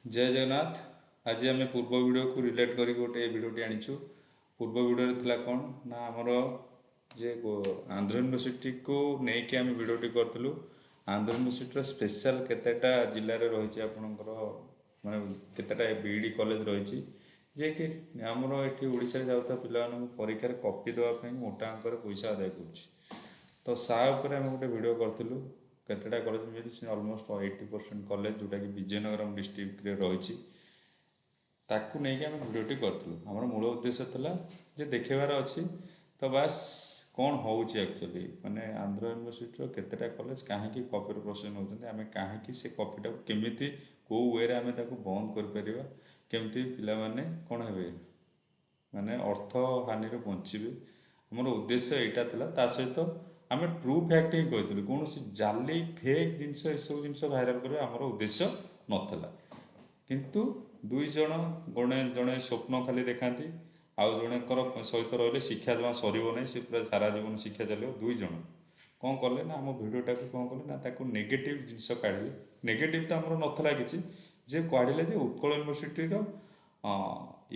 ଜୟ ଜଗନ୍ନାଥ। ଆଜି ଆମେ ପୂର୍ବ ଭିଡ଼ିଓକୁ ରିଲେଟ୍ କରିକି ଗୋଟେ ଭିଡ଼ିଓଟି ଆଣିଛୁ। ପୂର୍ବ ଭିଡ଼ିଓରେ ଥିଲା କ'ଣ ନା, ଆମର ଯେ ଆନ୍ଧ୍ର ୟୁନିଭର୍ସିଟିକୁ ନେଇକି ଆମେ ଭିଡ଼ିଓଟି କରିଥିଲୁ। ଆନ୍ଧ୍ର ୟୁନିଭର୍ସିଟିର ସ୍ପେଶାଲ କେତେଟା ଜିଲ୍ଲାରେ ରହିଛି ଆପଣଙ୍କର, ମାନେ କେତେଟା ବିଇଡ଼ି କଲେଜ ରହିଛି, ଯିଏକି ଆମର ଏଠି ଓଡ଼ିଶାରେ ଯାଉଥିବା ପିଲାମାନଙ୍କୁ ପରୀକ୍ଷାରେ କପି ଦେବା ପାଇଁ ମୋଟା ଅଙ୍କରେ ପଇସା ଆଦାୟ କରୁଛି। ତ ତା ଉପରେ ଆମେ ଗୋଟେ ଭିଡ଼ିଓ କରିଥିଲୁ, କେତେଟା କଲେଜ ମିଳିଛି, ଅଲମୋଷ୍ଟ 80% କଲେଜ ଯେଉଁଟାକି ବିଜୟନଗରମ ଡିଷ୍ଟ୍ରିକ୍ଟରେ ରହିଛି, ତାକୁ ନେଇକି ଆମେ ଭିଡ଼ିଓଟି କରିଥିଲୁ। ଆମର ମୂଳ ଉଦ୍ଦେଶ୍ୟ ଥିଲା ଯେ ଦେଖେଇବାର ଅଛି ତ ବାସ୍ କ'ଣ ହେଉଛି ଆକ୍ଚୁଆଲି, ମାନେ ଆନ୍ଧ୍ର ୟୁନିଭର୍ସିଟିର କେତେଟା କଲେଜ କାହିଁକି କପିର ପ୍ରୋସେସ୍ ନେଉଛନ୍ତି, ଆମେ କାହିଁକି ସେ କପିଟାକୁ କେମିତି କେଉଁ ୱେରେ ଆମେ ତାକୁ ବନ୍ଦ କରିପାରିବା, କେମିତି ପିଲାମାନେ କ'ଣ ହେବେ, ମାନେ ଅର୍ଥ ହାନିରୁ ବଞ୍ଚିବେ। ଆମର ଉଦ୍ଦେଶ୍ୟ ଏଇଟା ଥିଲା। ତା ସହିତ ଆମେ ଟ୍ରୁ ଫ୍ୟାକ୍ଟ ହିଁ କହିଥିଲୁ, କୌଣସି ଜାଲି ଫେକ୍ ଜିନିଷ ଏସବୁ ଜିନିଷ ଭାଇରାଲ କରିବା ଆମର ଉଦ୍ଦେଶ୍ୟ ନଥିଲା। କିନ୍ତୁ ଦୁଇ ଜଣ, ଜଣେ ସ୍ୱପ୍ନ ଖାଲି ଦେଖାନ୍ତି, ଆଉ ଜଣଙ୍କର ସହିତ ରହିଲେ ଶିକ୍ଷା ଜମା ସରିବ ନାହିଁ, ସେ ପୁରା ସାରା ଜୀବନ ଶିକ୍ଷା ଚାଲିବ। ଦୁଇ ଜଣ କ'ଣ କଲେ ନା, ଆମ ଭିଡ଼ିଓଟାକୁ କ'ଣ କଲେ ନା, ତାକୁ ନେଗେଟିଭ୍ ଜିନିଷ କାଢ଼ିଲେ। ନେଗେଟିଭ୍ ତ ଆମର ନଥିଲା କିଛି, ଯେ କାଢ଼ିଲେ ଯେ ଉତ୍କଳ ୟୁନିଭର୍ସିଟିର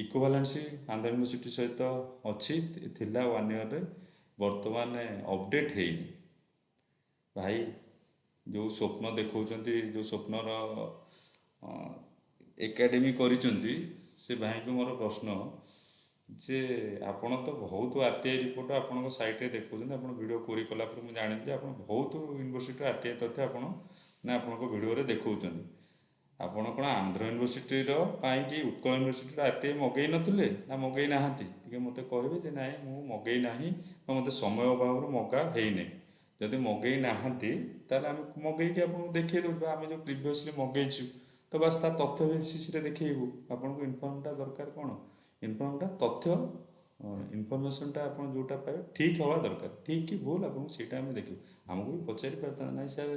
ଇକ୍ୱିଭାଲେନ୍ସି ଆନ୍ଧ୍ର ୟୁନିଭର୍ସିଟି ସହିତ ଅଛି, ଥିଲା ୱାନ୍ ଇୟର୍ରେ, ବର୍ତ୍ତମାନ ଅପଡ଼େଟ୍ ହେଇନି। ଭାଇ ଯେଉଁ ସ୍ୱପ୍ନ ଦେଖାଉଛନ୍ତି, ଯେଉଁ ସ୍ୱପ୍ନର ଏକାଡେମୀ କରିଛନ୍ତି, ସେ ଭାଇଙ୍କୁ ମୋର ପ୍ରଶ୍ନ ଯେ ଆପଣ ତ ବହୁତ ଆର୍ ଟି I report ଆପଣଙ୍କ ସାଇଟ୍ରେ ଦେଖାଉଛନ୍ତି। ଆପଣ ଭିଡ଼ିଓ କ୍ୱେରି କଲା ପରେ ମୁଁ ଜାଣିଲି ଯେ ଆପଣ ବହୁତ ୟୁନିଭର୍ସିଟିର ଆର୍ ଟି I ତଥ୍ୟ ଆପଣ ନା ଆପଣଙ୍କ ଭିଡ଼ିଓରେ ଦେଖାଉଛନ୍ତି। ଆପଣ କ'ଣ ଆନ୍ଧ୍ର ୟୁନିଭର୍ସିଟିର ପାଇଁକି ଉତ୍କଳ ୟୁନିଭର୍ସିଟିର ଆର୍ ଟି I ମଗେଇ ନଥିଲେ ନା ମଗେଇ ନାହାନ୍ତି? ଟିକେ ମୋତେ କହିବେ ଯେ ନାଇଁ, ମୁଁ ମଗେଇ ନାହିଁ ବା ମୋତେ ସମୟ ଅଭାବରୁ ମଗା ହେଇନି। ଯଦି ମଗେଇ ନାହାନ୍ତି, ତାହେଲେ ଆମେ ମଗେଇକି ଆପଣଙ୍କୁ ଦେଖେଇ ଦେବୁ, ବା ଆମେ ଯେଉଁ ପ୍ରିଭିୟସଲି ମଗେଇଛୁ ତ ବାସ୍ ତା ତଥ୍ୟ ବେସିସ୍ରେ ଦେଖେଇବୁ। ଆପଣଙ୍କୁ ଇନଫର୍ମଟା ଦରକାର କ'ଣ? ଇନଫର୍ମଟା ତଥ୍ୟ, ଇନଫର୍ମେସନଟା ଆପଣ ଯେଉଁଟା ପାଇବେ ଠିକ୍ ହେବା ଦରକାର। ଠିକ୍ କି ଭୁଲ ଆପଣଙ୍କୁ ସେଇଟା ଆମେ ଦେଖିବୁ। ଆମକୁ ବି ପଚାରି ପାରିଥାନ୍ତେ, ନାଇଁ ସାର୍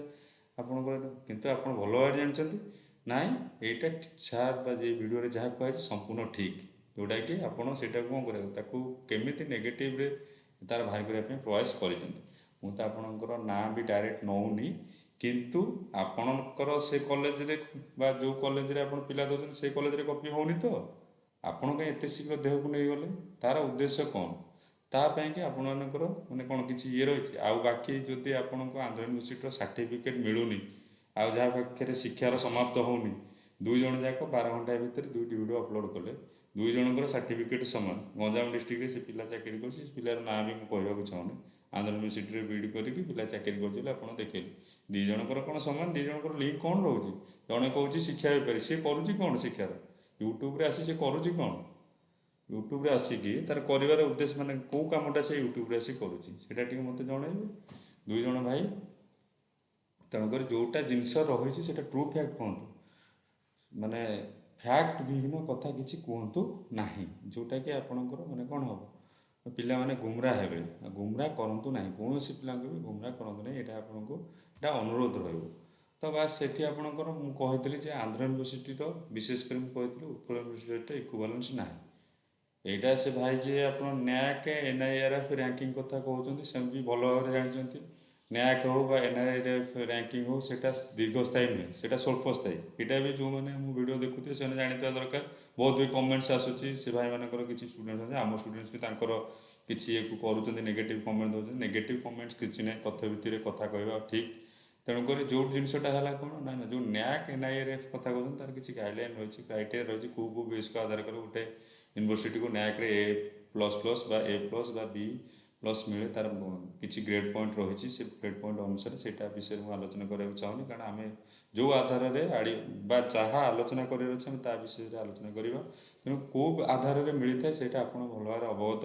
ଆପଣଙ୍କର, କିନ୍ତୁ ଆପଣ ଭଲ ଭାବରେ ଜାଣିଛନ୍ତି, ନାଇଁ ଏଇଟା ସାର୍ ବା ଏ ଭିଡ଼ିଓରେ ଯାହା କୁହାଯାଇଛି ସମ୍ପୂର୍ଣ୍ଣ ଠିକ୍, ଯେଉଁଟାକି ଆପଣ ସେଇଟାକୁ କ'ଣ କରିବାକୁ, ତାକୁ କେମିତି ନେଗେଟିଭରେ ତାର ବାହାର କରିବା ପାଇଁ ପ୍ରୟାସ କରିଛନ୍ତି। ମୁଁ ତ ଆପଣଙ୍କର ନାଁ ବି ଡାଇରେକ୍ଟ ନେଉନି, କିନ୍ତୁ ଆପଣଙ୍କର ସେ କଲେଜରେ ବା ଯେଉଁ କଲେଜରେ ଆପଣ ପିଲା ଦେଉଛନ୍ତି, ସେ କଲେଜରେ କପି ହେଉନି ତ ଆପଣ କାହିଁ ଏତେ ଶୀଘ୍ର ଦେହକୁ ନେଇଗଲେ? ତାର ଉଦ୍ଦେଶ୍ୟ କ'ଣ? ତା ପାଇଁକି ଆପଣମାନଙ୍କର ମାନେ କ'ଣ କିଛି ଇଏ ରହିଛି? ଆଉ ବାକି ଯଦି ଆପଣଙ୍କ ଆନ୍ଧ୍ର ୟୁନିଭର୍ସିଟିର ସାର୍ଟିଫିକେଟ୍ ମିଳୁନି, ଆଉ ଯାହା ପାଖରେ ଶିକ୍ଷାର ସମାପ୍ତ ହେଉନି, ଦୁଇ ଜଣ ଯାକ 12 ଘଣ୍ଟା ଭିତରେ ଦୁଇଟି ଭିଡ଼ିଓ ଅପଲୋଡ଼ କଲେ, ଦୁଇ ଜଣଙ୍କର ସାର୍ଟିଫିକେଟ୍ ସମାନ। ଗଞ୍ଜାମ ଡିଷ୍ଟ୍ରିକ୍ଟରେ ସେ ପିଲା ଚାକିରି କରୁଛି, ସେ ପିଲାର ନାଁ ବି ମୁଁ କହିବାକୁ ଚାହୁଁନି। ଆନ୍ଧ୍ର ୟୁନିଭର୍ସିଟିରେ ବିଇଡ଼ି କରିକି ପିଲା ଚାକିରି କରୁଛି ବୋଲି ଆପଣ ଦେଖେଇଲେ। ଦୁଇ ଜଣଙ୍କର କ'ଣ ସମାନ? ଦୁଇ ଜଣଙ୍କର ଲିଙ୍କ କ'ଣ ରହୁଛି? ଜଣେ କହୁଛି ଶିକ୍ଷା ବେପାରୀ, ସିଏ କରୁଛି କ'ଣ? ଶିକ୍ଷାର ୟୁଟ୍ୟୁବରେ ଆସି ସେ କରୁଛି କ'ଣ? ୟୁଟ୍ୟୁବରେ ଆସିକି ତାର କରିବାର ଉଦ୍ଦେଶ୍ୟ, ମାନେ କେଉଁ କାମଟା ସେ ୟୁଟ୍ୟୁବରେ ଆସି କରୁଛି, ସେଇଟା ଟିକେ ମୋତେ ଜଣାଇବେ ଦୁଇ ଜଣ ଭାଇ। ତେଣୁକରି ଯେଉଁଟା ଜିନିଷ ରହିଛି ସେଇଟା ଟ୍ରୁ ଫ୍ୟାକ୍ଟ କୁହନ୍ତୁ, ମାନେ ଫ୍ୟାକ୍ଟ ବିହୀନ କଥା କିଛି କୁହନ୍ତୁ ନାହିଁ, ଯେଉଁଟାକି ଆପଣଙ୍କର ମାନେ କ'ଣ ହେବ, ପିଲାମାନେ ଗୁମରା ହେବେ। ଗୁମରା କରନ୍ତୁ ନାହିଁ, କୌଣସି ପିଲାଙ୍କୁ ବି ଗୁମରା କରନ୍ତୁ ନାହିଁ, ଏଇଟା ଆପଣଙ୍କୁ ଏଇଟା ଅନୁରୋଧ ରହିବ। ତ ବାସ୍ ସେଠି ଆପଣଙ୍କର ମୁଁ କହିଥିଲି ଯେ ଆନ୍ଧ୍ର ୟୁନିଭର୍ସିଟିର, ବିଶେଷ କରି ମୁଁ କହିଥିଲି ଉତ୍କଳ ୟୁନିଭର୍ସିଟିର ଇକ୍ୱିଭାଲେନ୍ସ ନାହିଁ। ଏଇଟା ସେ ଭାଇ ଯିଏ ଆପଣ ନ୍ୟାକ୍ ଏନ୍ଆଇଆର୍ଏଫ୍ ରାଙ୍କିଙ୍ଗ କଥା କହୁଛନ୍ତି, ସେ ବି ଭଲ ଭାବରେ ଜାଣିଛନ୍ତି। ନ୍ୟାକ୍ ହଉ ବା ଏନ୍ଆଇଆର୍ଏଫ୍ ରାଙ୍କିଙ୍ଗ ହଉ, ସେଇଟା ଦୀର୍ଘସ୍ଥାୟୀ ନୁହେଁ, ସେଇଟା ସ୍ୱଳ୍ପସ୍ଥାୟୀ। ଏଇଟା ବି ଯେଉଁମାନେ ମୁଁ ଭିଡ଼ିଓ ଦେଖୁଥିବେ, ସେମାନେ ଜାଣିଥିବା ଦରକାର। ବହୁତ ବି କମେଣ୍ଟସ୍ ଆସୁଛି, ସେ ଭାଇମାନଙ୍କର କିଛି ଷ୍ଟୁଡେଣ୍ଟସ୍ ଅଛନ୍ତି, ଆମ ଷ୍ଟୁଡେଣ୍ଟସ୍ ବି ତାଙ୍କର କିଛି ଇଏକୁ କରୁଛନ୍ତି, ନେଗେଟିଭ୍ କମେଣ୍ଟ ଦେଉଛନ୍ତି। ନେଗେଟିଭ୍ କମେଣ୍ଟସ୍ କିଛି ନାହିଁ, ତଥ୍ୟ ଭିତ୍ତିରେ କଥା କହିବା ଠିକ୍। ତେଣୁକରି ଯେଉଁ ଜିନିଷଟା ହେଲା କ'ଣ ନା ନା, ଯେଉଁ ନ୍ୟାକ୍ ଏନ୍ଆଇଆର୍ଏଫ୍ କଥା କହୁଛନ୍ତି, ତାର କିଛି ଗାଇଡ଼ଲାଇନ୍ ରହିଛି, କ୍ରାଇଟେରିଆ ରହିଛି, କେଉଁ କେଉଁ ବେସ୍କୁ ଆଧାର କରି ଗୋଟେ ୟୁନିଭର୍ସିଟିକୁ ନ୍ୟାକ୍ରେ ଏ ପ୍ଲସ୍ ପ୍ଲସ୍ ବା ଏ ପ୍ଲସ୍ ବା ବି ପ୍ଲସ୍ ମିଳେ, ତାର କିଛି ଗ୍ରେଡ଼୍ ପଏଣ୍ଟ ରହିଛି। ସେ ଗ୍ରେଡ଼୍ ପଏଣ୍ଟ ଅନୁସାରେ ସେଇଟା ବିଷୟରେ ମୁଁ ଆଲୋଚନା କରିବାକୁ ଚାହୁଁନି, କାରଣ ଆମେ ଯେଉଁ ଆଧାରରେ ଆଡ଼ି ବା ଯାହା ଆଲୋଚନା କରିବାର ଅଛି, ଆମେ ତା ବିଷୟରେ ଆଲୋଚନା କରିବା। ତେଣୁ କେଉଁ ଆଧାରରେ ମିଳିଥାଏ, ସେଇଟା ଆପଣ ଭଲ ଭାବରେ ଅବଗତ।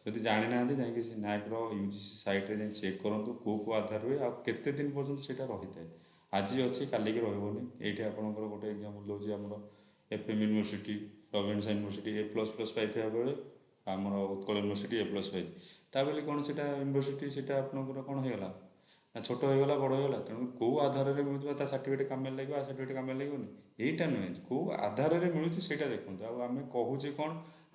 ଯଦି ଜାଣିନାହାନ୍ତି, ଯାଇକି ସେ ନ୍ୟାକ୍ର ୟୁଜିସି ସାଇଟ୍ରେ ଯାଇ ଚେକ୍ କରନ୍ତୁ କେଉଁ କେଉଁ ଆଧାର ହୁଏ ଆଉ କେତେ ଦିନ ପର୍ଯ୍ୟନ୍ତ ସେଇଟା ରହିଥାଏ। ଆଜି ଅଛି, କାଲିକି ରହିବନି। ଏଇଠି ଆପଣଙ୍କର ଗୋଟେ ଏକ୍ଜାମ୍ପଲ୍ ଦେଉଛି, ଆମର ଏଫ୍ ଏମ୍ ୟୁନିଭର୍ସିଟି, ରବିନ୍ସା ୟୁନିଭର୍ସିଟି ଏ ପ୍ଲସ୍ ପ୍ଲସ୍ ପାଇଥିବା ବେଳେ ଆମର ଉତ୍କଳ ୟୁନିଭର୍ସିଟି ଏ ପ୍ଲସ୍ ପାଇଛି। ତା ବୋଲି କ'ଣ ସେଇଟା ୟୁନିଭର୍ସିଟି ସେଇଟା ଆପଣଙ୍କର କ'ଣ ହେଇଗଲା ନା ଛୋଟ ହେଇଗଲା, ବଡ଼ ହେଇଗଲା? ତେଣୁ କେଉଁ ଆଧାରରେ ମିଳୁଥିବା ତା ସାର୍ଟିଫିକେଟ୍ କାମରେ ଲାଗିବ, ଆ ସାର୍ଟିଫିକେଟ୍ କାମରେ ଲାଗିବନି, ଏଇଟା ନୁହେଁ। କେଉଁ ଆଧାରରେ ମିଳୁଛି ସେଇଟା ଦେଖନ୍ତୁ। ଆଉ ଆମେ କହୁଛେ କ'ଣ?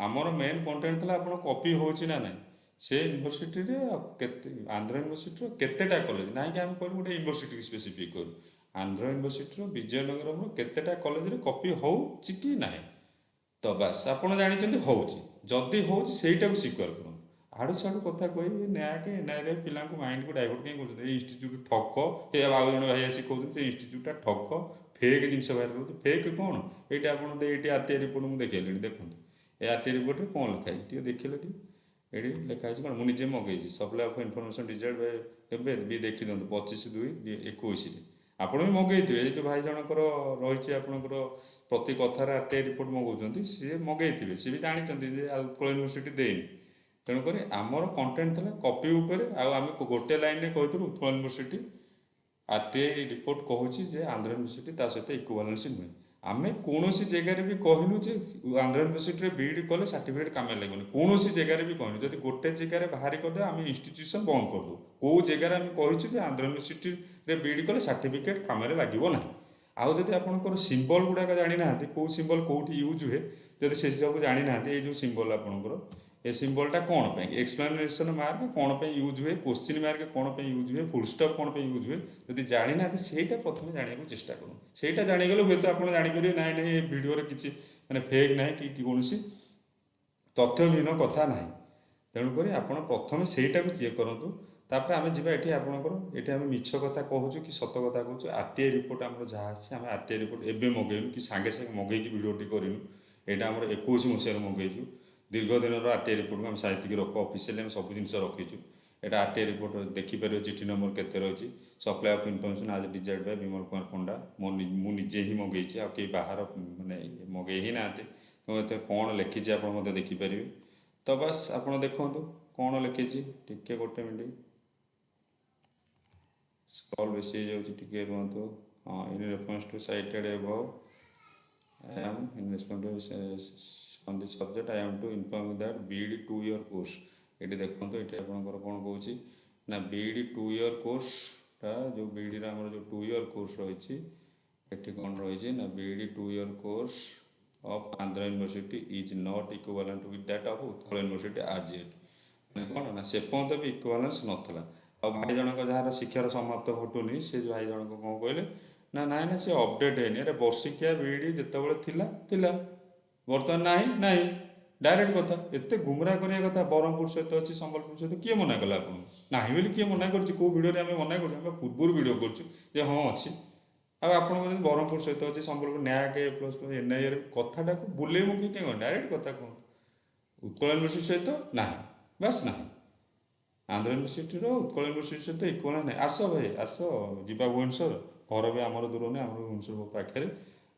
ଆମର ମେନ୍ କଣ୍ଟେଣ୍ଟ ଥିଲା ଆପଣ କପି ହେଉଛି ନା ନାହିଁ ସେ ୟୁନିଭର୍ସିଟିରେ, କେତେ ଆନ୍ଧ୍ର ୟୁନିଭର୍ସିଟିର କେତେଟା କଲେଜ। ନାହିଁକି ଆମେ କହିଲୁ ଗୋଟେ ୟୁନିଭର୍ସିଟିକି ସ୍ପେସିଫିକ୍ କହିଲୁ। ଆନ୍ଧ୍ର ୟୁନିଭର୍ସିଟିର ବିଜୟନଗରମର କେତେଟା କଲେଜରେ କପି ହେଉଛି କି ନାହିଁ? ତ ବାସ୍, ଆପଣ ଜାଣିଛନ୍ତି ହେଉଛି। ଯଦି ହେଉଛି, ସେଇଟାକୁ ସ୍ୱୀକାର କରନ୍ତୁ। ଆଡ଼ୁ ସାଡ଼ୁ କଥା କହି ନ୍ୟାକ୍ ଏନ୍ଆଇରେ ପିଲାଙ୍କୁ ମାଇଣ୍ଡକୁ ଡାଇଭର୍ଟ କାହିଁ କରୁଛନ୍ତି? ଏଇ ଇନଷ୍ଟିଚ୍ୟୁଟ୍ ଠକ। ଏ ଆଉ ଜଣେ ଭାଇ ଆସି କହୁଛନ୍ତି ସେ ଇନଷ୍ଟିଚ୍ୟୁଟ୍ଟା ଠକ, ଫେକ୍ ଜିନିଷ ବାହାର କରୁଛି। ଫେକ୍ କ'ଣ? ଏଇଟା ଆପଣ ଏଇଠି ଆର୍ ଟି I report ମୁଁ ଦେଖେଇଲିଣି। ଦେଖନ୍ତୁ, ଏ ଆର୍ ଟି I ରିପୋର୍ଟରେ କ'ଣ ଲେଖା ହେଇଛି ଟିକେ ଦେଖିଲେ। ଟିକେ ଏଠି ଲେଖା ହେଇଛି କ'ଣ? ମୁଁ ନିଜେ ମଗେଇଛି। Supply of information desired by କେବେ ବି ଦେଖିଦିଅନ୍ତୁ, 25/2/21ରେ ଆପଣ ବି ମଗେଇଥିବେ। ଏଇ ଯେଉଁ ଭାଇ ଜଣଙ୍କର ରହିଛି, ଆପଣଙ୍କର ପ୍ରତି କଥାରେ ଆର୍ ଟି I report ମଗାଉଛନ୍ତି, ସିଏ ମଗେଇଥିବେ। ସିଏ ବି ଜାଣିଛନ୍ତି ଯେ ଉତ୍କଳ ୟୁନିଭର୍ସିଟି ଦେଇନି। ତେଣୁକରି ଆମର କଣ୍ଟେଣ୍ଟ ଥିଲା କପି ଉପରେ, ଆଉ ଆମେ ଗୋଟେ ଲାଇନରେ କହିଥିଲୁ, Utkal university R T I report କହୁଛି ଯେ ଆନ୍ଧ୍ର ୟୁନିଭର୍ସିଟି ତା ସହିତ ଇକ୍ୱାଲେନ୍ସି ନୁହେଁ। ଆମେ କୌଣସି ଜାଗାରେ ବି କହିନୁ ଯେ ଆନ୍ଧ୍ର ୟୁନିଭର୍ସିଟିରେ ବି.ଇ.ଡି କଲେ ସାର୍ଟିଫିକେଟ୍ କାମରେ ଲାଗିବନି। କୌଣସି ଜାଗାରେ ବି କହିନୁ। ଯଦି ଗୋଟେ ଜାଗାରେ ବାହାରି କରିଦେବା, ଆମେ ଇନଷ୍ଟିଚ୍ୟୁସନ୍ ବନ୍ଦ କରିଦେବୁ। କେଉଁ ଜାଗାରେ ଆମେ କହିଛୁ ଯେ ଆନ୍ଧ୍ର ୟୁନିଭର୍ସିଟିରେ ବି.ଇ.ଡି କଲେ ସାର୍ଟିଫିକେଟ୍ କାମରେ ଲାଗିବ ନାହିଁ? ଆଉ ଯଦି ଆପଣଙ୍କର ସିମ୍ବଲ ଗୁଡ଼ାକ ଜାଣିନାହାନ୍ତି, କେଉଁ ସିମ୍ବଲ କେଉଁଠି ୟୁଜ୍ ହୁଏ, ଯଦି ସେସବୁ ଜାଣିନାହାନ୍ତି, ଏଇ ଯେଉଁ ସିମ୍ବଲ ଆପଣଙ୍କର, ଏ ସିମ୍ବଲଟା କ'ଣ ପାଇଁ, ଏକ୍ସକ୍ଲାମେସନ୍ ମାର୍କ କ'ଣ ପାଇଁ ୟୁଜ୍ ହୁଏ, କୋଶ୍ଚିନ୍ ମାର୍କ କ'ଣ ପାଇଁ ୟୁଜ୍ ହୁଏ, ଫୁଲ୍ ଷ୍ଟପ୍ କ'ଣ ପାଇଁ ୟୁଜ୍ ହୁଏ, ଯଦି ଜାଣିନାହାନ୍ତି, ସେଇଟା ପ୍ରଥମେ ଜାଣିବାକୁ ଚେଷ୍ଟା କରନ୍ତୁ। ସେଇଟା ଜାଣିଗଲେ ହୁଏତ ଆପଣ ଜାଣିପାରିବେ, ନାଇଁ ନାଇଁ, ଏ ଭିଡ଼ିଓରେ କିଛି ମାନେ ଫେକ୍ ନାହିଁ କି କୌଣସି ତଥ୍ୟବିହୀନ କଥା ନାହିଁ। ତେଣୁକରି ଆପଣ ପ୍ରଥମେ ସେଇଟାକୁ ଚେକ୍ କରନ୍ତୁ। ତାପରେ ଆମେ ଯିବା ଏଠି। ଆପଣଙ୍କର ଏଠି ଆମେ ମିଛ କଥା କହୁଛୁ କି ସତ କଥା କହୁଛୁ, ଆର୍ ଟି I report ଆମର ଯାହା ଆସିଛି, ଆମେ ଆର୍ ଟି I report ଏବେ ମଗେଇନୁ କି ସାଙ୍ଗେ ସାଙ୍ଗେ ମଗେଇକି ଭିଡ଼ିଓଟି କରିନୁ। ଏଇଟା ଆମର 21 ମସିହାରୁ ମଗେଇଛୁ। ଦୀର୍ଘ ଦିନର ଆର୍ ଟି I ରିପୋର୍ଟକୁ ଆମେ ସାଇତିକି ରଖୁ। ଅଫିସିଆଲି ଆମେ ସବୁ ଜିନିଷ ରଖିଛୁ। ଏଇଟା ଆର୍ ଟି I report ଦେଖିପାରିବେ, ଚିଠି ନମ୍ବର କେତେ ରହିଛି। Supply of information as desired by Bimal Kumar Panda. ମୁଁ ନିଜେ ହିଁ ମଗେଇଛି, ଆଉ କେହି ବାହାର ମାନେ ମଗେଇ ହିଁ ନାହାନ୍ତି। ତ ଏଥିରେ କ'ଣ ଲେଖିଛି ଆପଣ ମଧ୍ୟ ଦେଖିପାରିବେ। ତ ବାସ୍, ଆପଣ ଦେଖନ୍ତୁ କ'ଣ ଲେଖିଛି। ଟିକେ ଗୋଟେ ମିନିଟ୍, ସ୍କ୍ରଲ୍ ବେଶୀ ହେଇଯାଉଛି, ଟିକେ ରୁହନ୍ତୁ। ହଁ, in reference to cited above, I am in response to on the subject, I am to inform you that B.Ed 2 year course। ଏଠି ଦେଖନ୍ତୁ, ଏଠି ଆପଣଙ୍କର କ'ଣ କହୁଛି ନା ବିଇଡ଼ି 2 ଇୟର୍ କୋର୍ସଟା, ଯେଉଁ ବିଇଡ଼ିର ଆମର ଯେଉଁ 2 ଇୟର୍ କୋର୍ସ ରହିଛି, ଏଠି କ'ଣ ରହିଛି ନା B.Ed 2 year course of Andhra University is not equivalent with that of Utkal University as yet। ମାନେ କ'ଣ ନା ସେ ପର୍ଯ୍ୟନ୍ତ ବି ଇକ୍ୱାଲେନ୍ସ ନଥିଲା। ଆଉ ଭାଇ ଜଣଙ୍କ ଯାହାର ଶିକ୍ଷାର ସମାପ୍ତ ଘଟୁନି, ସେ ଭାଇ ଜଣକ କ'ଣ କହିଲେ ନା ନାଇଁ ନା, ସେ ଅପଡେଟ୍ ହେଇନି। ଆରେ, ବର୍ଷିକିଆ ବିଇଡ଼ି ଯେତେବେଳେ ଥିଲା ଥିଲା, ବର୍ତ୍ତମାନ ନାହିଁ ନାହିଁ। ଡାଇରେକ୍ଟ କଥା। ଏତେ ଗୁମରା କରିବା କଥା, ବ୍ରହ୍ମପୁର ସହିତ ଅଛି, ସମ୍ବଲପୁର ସହିତ, କିଏ ମନା କଲା ଆପଣଙ୍କୁ? ନାହିଁ ବୋଲି କିଏ ମନା କରୁଛି? କେଉଁ ଭିଡ଼ିଓରେ ଆମେ ମନା କରୁଛୁ? ଆମେ ପୂର୍ବରୁ ଭିଡ଼ିଓ କରୁଛୁ ଯେ ହଁ ଅଛି। ଆଉ ଆପଣ କହୁଛନ୍ତି ବ୍ରହ୍ମପୁର ସହିତ ଅଛି, ସମ୍ବଲପୁର, ନ୍ୟାକ୍ ଏ ପ୍ଲସ୍, ଏନ୍ଆଇଏରେ। କଥାଟାକୁ ବୁଲେଇ ମୁକେଇ କାହିଁ କଣ? ଡାଇରେକ୍ଟ କଥା କୁହନ୍ତୁ। ଉତ୍କଳ ୟୁନିଭର୍ସିଟି ସହିତ ନାହିଁ, ବାସ୍ ନାହିଁ। ଆନ୍ଧ୍ର ୟୁନିଭର୍ସିଟିର ଉତ୍କଳ ୟୁନିଭର୍ସିଟି ସହିତ ଇକ୍ୱାଲ୍ ନାହିଁ। ଆସ ଭାଇ, ଆସ, ଯିବା ଭୁବନେଶ୍ୱର। ଘର ବି ଆମର ଦୂର ନୁହେଁ, ଆମର ଭୁବନେଶ୍ୱର ପାଖରେ।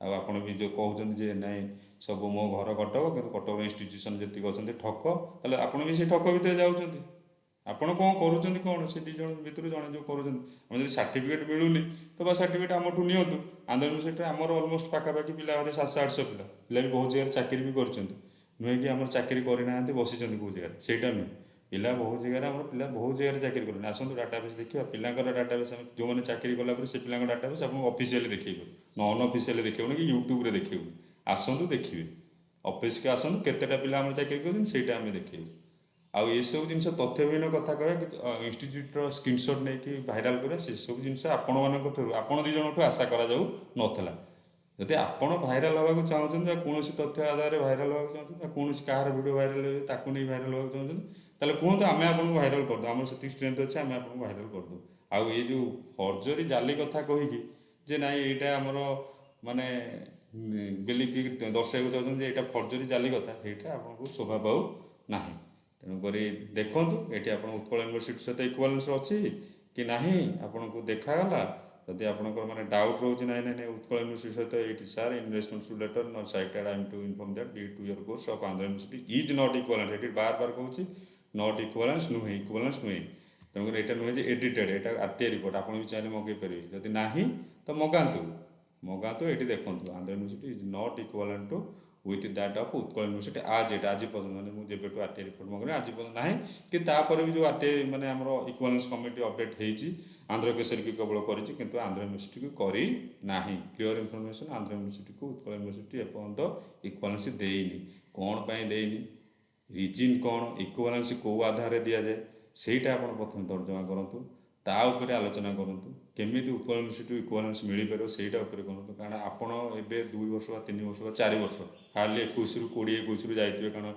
ଆଉ ଆପଣ ବି ଯେଉଁ କହୁଛନ୍ତି ଯେ ନାଇଁ, ସବୁ ମୋ ଘର କଟକ, କିନ୍ତୁ କଟକର ଇନଷ୍ଟିଚ୍ୟୁସନ୍ ଯେତିକି ଅଛନ୍ତି ଠକ, ତାହେଲେ ଆପଣ ବି ସେଇ ଠକ ଭିତରେ ଯାଉଛନ୍ତି। ଆପଣ କ'ଣ କରୁଛନ୍ତି କ'ଣ? ସେ ଦୁଇ ଜଣ ଭିତରୁ ଜଣେ ଯେଉଁ କରୁଛନ୍ତି। ଆମେ ଯଦି ସାର୍ଟିଫିକେଟ୍ ମିଳୁନି ତ ବା ସାର୍ଟିଫିକେଟ୍ ଆମଠୁ ନିଅନ୍ତୁ। ଆନ୍ଧ୍ର ୟୁନିଭର୍ସିଟିରେ ଆମର ଅଲମୋଷ୍ଟ ପାଖାପାଖି ପିଲା ଘରେ 700-800 ପିଲା। ପିଲା ବି ବହୁତ ଜାଗାରେ ଚାକିରି ବି କରିଛନ୍ତି। ନୁହେଁ କି ଆମର ଚାକିରି କରିନାହାନ୍ତି, ବସିଛନ୍ତି କେଉଁ ଜାଗାରେ, ସେଇଟା ନୁହେଁ। ପିଲା ବହୁତ ଜାଗାରେ, ଆମର ପିଲା ବହୁତ ଜାଗାରେ ଚାକିରି କଲେଣି। ଆସନ୍ତୁ, ଡାଟାବେସ୍ ଦେଖିବା ପିଲାଙ୍କର। ଡାଟାବେସ୍ ଆମେ ଯେଉଁମାନେ ଚାକିରି କଲା ପରେ, ସେ ପିଲାଙ୍କ ଡାଟାବେସ୍ ଆପଣଙ୍କୁ ଅଫିସିଆଲି ଦେଖେଇବୁ, ନନ୍ ଅଫିସିଆଲି ଦେଖେଇବୁନି କି ୟୁଟ୍ୟୁବରେ ଦେଖେଇବୁ। ଆସନ୍ତୁ ଦେଖିବେ, ଅଫିସକୁ ଆସନ୍ତୁ, କେତେଟା ପିଲା ଆମର ଚାକିରି କରୁଛନ୍ତି ସେଇଟା ଆମେ ଦେଖେଇବୁ। ଆଉ ଏସବୁ ଜିନିଷ ତଥ୍ୟବିହୀନ କଥା କହିବା କି ଇନଷ୍ଟିଚ୍ୟୁଟ୍ର ସ୍କ୍ରିନସଟ୍ ନେଇକି ଭାଇରାଲ୍ କରିବା, ସେସବୁ ଜିନିଷ ଆପଣମାନଙ୍କ ଠାରୁ, ଆପଣ ଦୁଇ ଜଣଙ୍କଠୁ ଆଶା କରାଯାଉ ନଥିଲା। ଯଦି ଆପଣ ଭାଇରାଲ୍ ହେବାକୁ ଚାହୁଁଛନ୍ତି ବା କୌଣସି ତଥ୍ୟ ଆଧାରରେ ଭାଇରାଲ୍ ହେବାକୁ ଚାହୁଁଛନ୍ତି ବା କୌଣସି କାହାର ଭିଡ଼ିଓ ଭାଇରାଲ୍ ହେବେ ତାକୁ ନେଇ ଭାଇରାଲ୍ ହେବାକୁ ଚାହୁଁଛନ୍ତି, ତାହେଲେ କୁହନ୍ତୁ, ଆମେ ଆପଣଙ୍କୁ ଭାଇରାଲ୍ କରିଦେବୁ। ଆମର ସେତିକି ଷ୍ଟ୍ରେନ୍ଥ ଅଛି, ଆମେ ଆପଣଙ୍କୁ ଭାଇରାଲ୍ କରିଦେବୁ। ଆଉ ଏଇ ଯେଉଁ ଫର୍ଜରୀ ଜାଲି କଥା କହିକି ଯେ ନାଇଁ, ଏଇଟା ଆମର ମାନେ ବେଲିକି ଦର୍ଶାଇବାକୁ ଚାହୁଁଛନ୍ତି ଯେ ଏଇଟା ଫର୍ଜରୀ ଜାଲି କଥା, ସେଇଟା ଆପଣଙ୍କୁ ଶୋଭା ପାଉ ନାହିଁ। ତେଣୁକରି ଦେଖନ୍ତୁ, ଏଠି ଆପଣ ଉତ୍କଳ ୟୁନିଭର୍ସିଟି ସହିତ ଇକ୍ୱାଲେନ୍ସ ଅଛି କି ନାହିଁ ଆପଣଙ୍କୁ ଦେଖାଗଲା। ଯଦି ଆପଣଙ୍କର ମାନେ ଡାଉଟ୍ ରହୁଛି, ନାଇଁ ନାଇଁ ନାଇଁ, ଉତ୍କଳ ୟୁନିଭର୍ସିଟି ସହିତ ଏଇଠି sir, in response to letter no cited, I am to inform that B.Ed 2 year course of Andhra University is not equivalent। ଏଠି ବାର ବାର କହୁଛି, not ଇକ୍ୱାଲେନ୍ସ ନୁହେଁ, ଇକ୍ୱାଲେନ୍ସ ନୁହେଁ। ତେଣୁକରି ଏଇଟା ନୁହେଁ ଯେ ଏଡିଟେଡ୍, ଏଇଟା ଆର୍ ଟି I report. ଆପଣ ବି ଚାହିଁଲେ ମଗେଇ ପାରିବେ। ଯଦି ନାହିଁ ତ ମଗାନ୍ତୁ, ମଗାନ୍ତୁ। ଏଇଠି ଦେଖନ୍ତୁ, Andhra University is not equivalent to with that of Utkal University as yet। ଆଜି ପର୍ଯ୍ୟନ୍ତ, ମାନେ ମୁଁ ଯେବେଠୁ ଆର୍ ଟି I report ମଗେଇଲି ଆଜି ପର୍ଯ୍ୟନ୍ତ ନାହିଁ କି ତାପରେ ବି ଯେଉଁ ଆର୍ ଟି I ମାନେ ଆମର ଇକ୍ୱାଲେନ୍ସ କମିଟି ଅପଡେଟ୍ ହେଇଛି, ଆନ୍ଧ୍ର କେଶରୀକି କେବଳ କରିଛି, କିନ୍ତୁ ଆନ୍ଧ୍ର ୟୁନିଭର୍ସିଟିକୁ କରିନାହିଁ। କ୍ଲିଅର ଇନଫର୍ମେସନ୍, ଆନ୍ଧ୍ର ୟୁନିଭର୍ସିଟିକୁ ଉତ୍କଳ ୟୁନିଭର୍ସିଟି ଏପର୍ଯ୍ୟନ୍ତ ଇକ୍ୱାଲେନ୍ସ ଦେଇନି। କ'ଣ ପାଇଁ ଦେଇନି, ରିଜିନ୍ କ'ଣ, ଇକ୍ୱାଲେନ୍ସ କେଉଁ ଆଧାରରେ ଦିଆଯାଏ, ସେଇଟା ଆପଣ ପ୍ରଥମେ ତର୍ଜମା କରନ୍ତୁ, ତା ଉପରେ ଆଲୋଚନା କରନ୍ତୁ। କେମିତି ଉତ୍କଳ ୟୁନିଭର୍ସିଟି ଇକ୍ୱାଲେନ୍ସ ମିଳିପାରିବ ସେଇଟା ଉପରେ କରନ୍ତୁ। କାରଣ ଆପଣ ଏବେ 2 ବର୍ଷ ବା 3 ବର୍ଷ ବା 4 ବର୍ଷ, ହାର୍ଡ଼ଲି 21ରୁ 20 21ରୁ ଯାଇଥିବେ, କାରଣ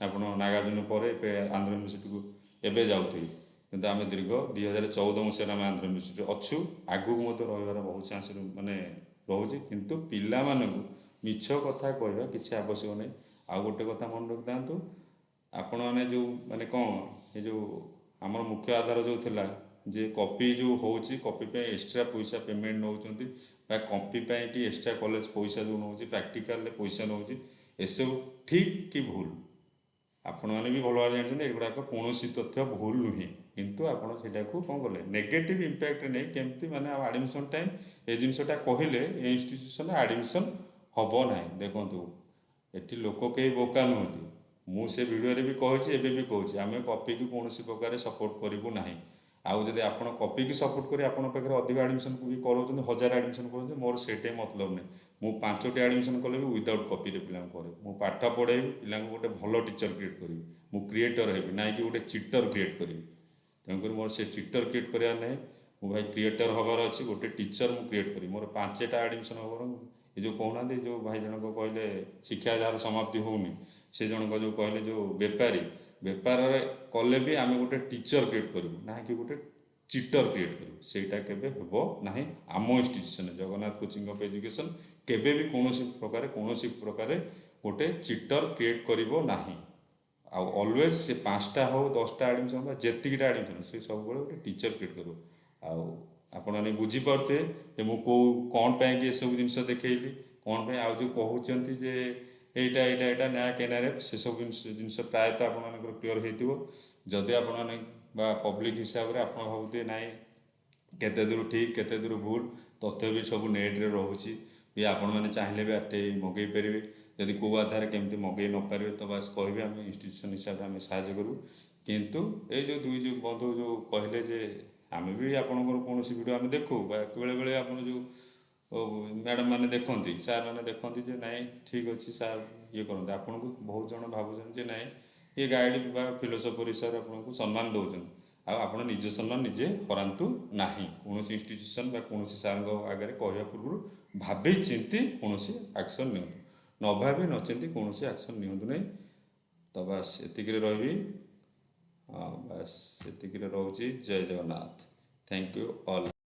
ଆପଣ ନାଗାର୍ଜୁନ ପରେ ଏବେ ଆନ୍ଧ୍ର ୟୁନିଭର୍ସିଟିକୁ ଏବେ ଯାଉଥିବେ। କିନ୍ତୁ ଆମେ ଦୀର୍ଘ 2014 ମସିହାରେ ଆମେ ଆନ୍ଧ୍ର ୟୁନିଭର୍ସିଟିରେ ଅଛୁ, ଆଗକୁ ମଧ୍ୟ ରହିବାର ବହୁତ ଚାନ୍ସ ମାନେ ରହୁଛି। କିନ୍ତୁ ପିଲାମାନଙ୍କୁ ମିଛ କଥା କହିବା କିଛି ଆବଶ୍ୟକ ନାହିଁ। ଆଉ ଗୋଟେ କଥା ମନେ ରଖିଥାନ୍ତୁ ଆପଣମାନେ, ଯେଉଁ ମାନେ କ'ଣ ଏ ଯେଉଁ ଆମର ମୁଖ୍ୟ ଆଧାର ଯେଉଁ ଥିଲା ଯେ କପି ଯେଉଁ ହେଉଛି, କପି ପାଇଁ ଏକ୍ସଟ୍ରା ପଇସା ପେମେଣ୍ଟ ନେଉଛନ୍ତି ବା କପି ପାଇଁ କି ଏକ୍ସଟ୍ରା କଲେଜ ପଇସା ଯେଉଁ ନେଉଛି, ପ୍ରାକ୍ଟିକାଲରେ ପଇସା ନେଉଛି, ଏସବୁ ଠିକ୍ କି ଭୁଲ ଆପଣମାନେ ବି ଭଲ ଭାବରେ ଜାଣିଛନ୍ତି। ଏଗୁଡ଼ାକ କୌଣସି ତଥ୍ୟ ଭୁଲ ନୁହେଁ। କିନ୍ତୁ ଆପଣ ସେଇଟାକୁ କ'ଣ କଲେ, ନେଗେଟିଭ୍ ଇମ୍ପାକ୍ଟ ନେଇ କେମିତି ମାନେ ଆଉ ଆଡ଼ମିସନ୍ ଟାଇମ୍ ଏ ଜିନିଷଟା କହିଲେ ଏ ଇନଷ୍ଟିଚ୍ୟୁସନରେ ଆଡ଼ମିସନ୍ ହେବ ନାହିଁ। ଦେଖନ୍ତୁ, ଏଠି ଲୋକ କେହି ବୋକା ନୁହନ୍ତି। ମୁଁ ସେ ଭିଡ଼ିଓରେ ବି କହିଛି, ଏବେ ବି କହୁଛି, ଆମେ କପିକୁ କୌଣସି ପ୍ରକାର ସପୋର୍ଟ କରିବୁ ନାହିଁ। ଆଉ ଯଦି ଆପଣ କପିକି ସପୋର୍ଟ କରି ଆପଣଙ୍କ ପାଖରେ ଅଧିକ ଆଡ଼ମିସନ୍ ବି କରାଉଛନ୍ତି, 1000 ଆଡ଼ମିସନ୍ କରୁଛନ୍ତି, ମୋର ସେଇଟା ମତଲବ ନାହିଁ। ମୁଁ ପାଞ୍ଚଟି ଆଡ଼ମିସନ୍ କଲେ ବି ୱିଦାଉଟ୍ କପିରେ ପିଲାଙ୍କୁ କରେ। ମୁଁ ପାଠ ପଢ଼େଇବି ପିଲାଙ୍କୁ, ଗୋଟେ ଭଲ ଟିଚର୍ କ୍ରିଏଟ୍ କରିବି। ମୁଁ କ୍ରିଏଟର୍ ହେବି ନାଇଁ କି ଗୋଟେ ଚିଟର୍ କ୍ରିଏଟ୍ କରିବି। ତେଣୁକରି ମୋର ସେ ଚିଟର୍ କ୍ରିଏଟ୍ କରିବାର ନାହିଁ। ମୁଁ ଭାଇ କ୍ରିଏଟର୍ ହେବାର ଅଛି, ଗୋଟେ ଟିଚର୍ ମୁଁ କ୍ରିଏଟ୍ କରିବି। ମୋର ପାଞ୍ଚଟା ଆଡ଼ମିସନ୍ ହେବ। ଏ ଯେଉଁ କହୁନାହାନ୍ତି, ଯେଉଁ ଭାଇ ଜଣକ କହିଲେ, ଶିକ୍ଷା ଯାହାର ସମାପ୍ତି ହେଉନି, ସେ ଜଣକ ଯେଉଁ କହିଲେ, ଯେଉଁ ବେପାରୀ ବେପାରରେ କଲେ ବି ଆମେ ଗୋଟେ ଟିଚର୍ କ୍ରିଏଟ୍ କରିବୁ ନା କି ଗୋଟେ ଚିଟର୍ କ୍ରିଏଟ୍ କରିବୁ, ସେଇଟା କେବେ ହେବ ନାହିଁ। ଆମ institution Jagannath coaching of education କେବେ ବି କୌଣସି ପ୍ରକାରେ ଗୋଟେ ଚିଟର୍ କ୍ରିଏଟ୍ କରିବ ନାହିଁ। ଆଉ ଅଲୱେଜ୍ ସେ ପାଞ୍ଚଟା ହଉ, 10ଟା ଆଡ଼ମିସନ୍ ବା ଯେତିକିଟା ଆଡ଼ମିସନ୍, ସେ ସବୁବେଳେ ଗୋଟେ ଟିଚର୍ କ୍ରିଏଟ୍ କରିବ। ଆଉ ଆପଣମାନେ ବୁଝିପାରୁଥିବେ ଯେ ମୁଁ କେଉଁ କ'ଣ ପାଇଁକି ଏସବୁ ଜିନିଷ ଦେଖେଇଲି, କ'ଣ ପାଇଁ। ଆଉ ଯେଉଁ କହୁଛନ୍ତି ଯେ ଏଇଟା ଏଇଟା ଏଇଟା ନ୍ୟାକ୍, ଏନ୍ଆର୍ଏଫ୍, ସେସବୁ ଜିନିଷ ପ୍ରାୟତଃ ଆପଣମାନଙ୍କର କ୍ଲିଅର୍ ହେଇଥିବ। ଯଦି ଆପଣମାନେ ବା ପବ୍ଲିକ୍ ହିସାବରେ ଆପଣ ଭାବୁଥିବେ ନାଇଁ, କେତେ ଦୂର ଠିକ୍, କେତେ ଦୂର ଭୁଲ, ତଥ୍ୟ ବି ସବୁ ନେଟ୍ରେ ରହୁଛି ବି। ଆପଣମାନେ ଚାହିଁଲେ ବି ଆର୍ଟିଆଇ ମଗେଇ ପାରିବେ। ଯଦି କେଉଁ ଆଧାରରେ କେମିତି ମଗେଇ ନ ପାରିବେ ତ ବାସ୍ କହିବେ, ଆମେ ଇନଷ୍ଟିଚ୍ୟୁସନ୍ ହିସାବରେ ଆମେ ସାହାଯ୍ୟ କରିବୁ। କିନ୍ତୁ ଏଇ ଯେଉଁ ଦୁଇ ଯେଉଁ ବନ୍ଧୁ ଯେଉଁ କହିଲେ ଯେ ଆମେ ବି ଆପଣଙ୍କର କୌଣସି ଭିଡ଼ିଓ ଆମେ ଦେଖୁ ବା ବେଳେବେଳେ ଆପଣ ଯେଉଁ ମ୍ୟାଡ଼ାମ୍ ମାନେ ଦେଖନ୍ତି, ସାର୍ ମାନେ ଦେଖନ୍ତି ଯେ ନାଇଁ, ଠିକ୍ ଅଛି ସାର୍, ଇଏ କରନ୍ତି। ଆପଣଙ୍କୁ ବହୁତ ଜଣ ଭାବୁଛନ୍ତି ଯେ ନାଇଁ, ଇଏ ଗାଇଡ଼ ବା ଫିଲୋସଫର ହିସାବରେ ଆପଣଙ୍କୁ ସମ୍ମାନ ଦେଉଛନ୍ତି। ଆଉ ଆପଣ ନିଜ ସମ୍ମାନ ନିଜେ ହରାନ୍ତୁ ନାହିଁ। କୌଣସି ଇନଷ୍ଟିଚ୍ୟୁସନ୍ ବା କୌଣସି ସାର୍ଙ୍କ ଆଗରେ କହିବା ପୂର୍ବରୁ ଭାବି ଚିନ୍ତି କୌଣସି ଆକ୍ସନ୍ ନିଅନ୍ତୁ। ନ ଭାବି ନ ଚିନ୍ତି କୌଣସି ଆକ୍ସନ୍ ନିଅନ୍ତୁ ନାହିଁ। ତ ବାସ୍ ଏତିକିରେ ରହିବି। ହଁ, ବାସ୍ ଏତିକିରେ ରହୁଛି। ଜୟ ଜଗନ୍ନାଥ। Thank you all.